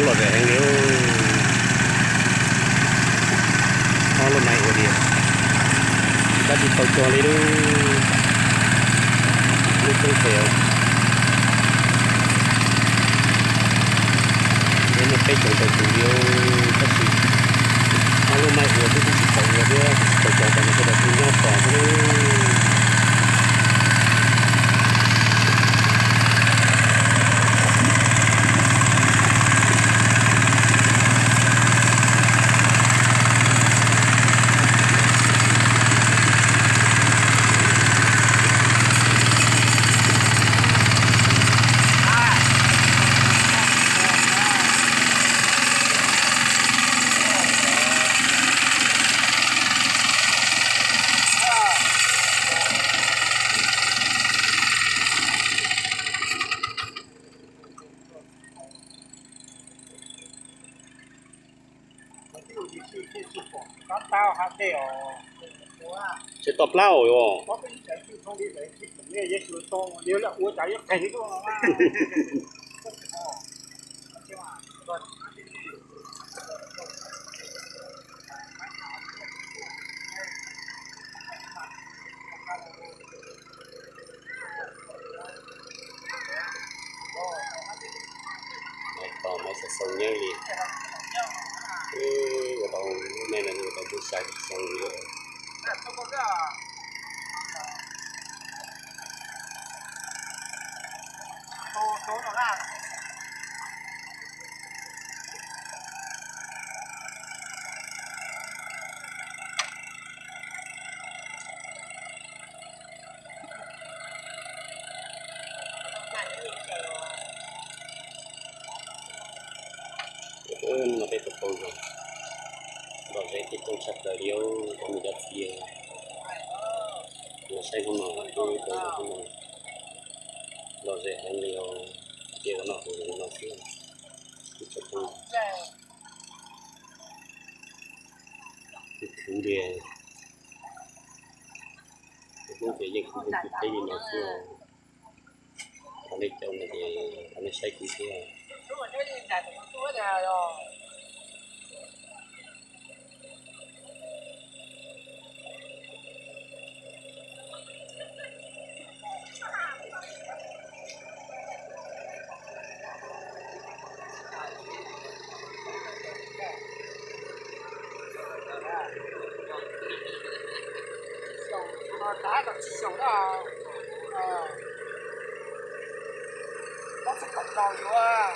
Lom zem heev li. Ob lub mais ua diam, tab tsis tau cog li lub, lub toob pem. Peb muaj peb caug tau tus li, tab sis ob lub mais ua twb tsis tau ua thiab, tsis tau cog tas no, sawv daws kuj nyob tos xwb. Tsis tau plab os. Tos mas xav xaus nyob li. Ua tau lub neej no ua tau lub xav xaus li. No peb puas tau zoo, lom zem thiab coob tshaj plaws li os cov niam cov txiv. Los saib hnub no, hnub no lom zem heev li os, ces ua noj haus ua noj xwb. Ib tsoom phooj ywg, khwv li, hnub ces yeej khwv khwv peb li no xwb. Qhov nej caum no ces qhov nej saib kuv thiab. Xyaum no kav kom tsis xyaum na. Tab txog kom tau yuav.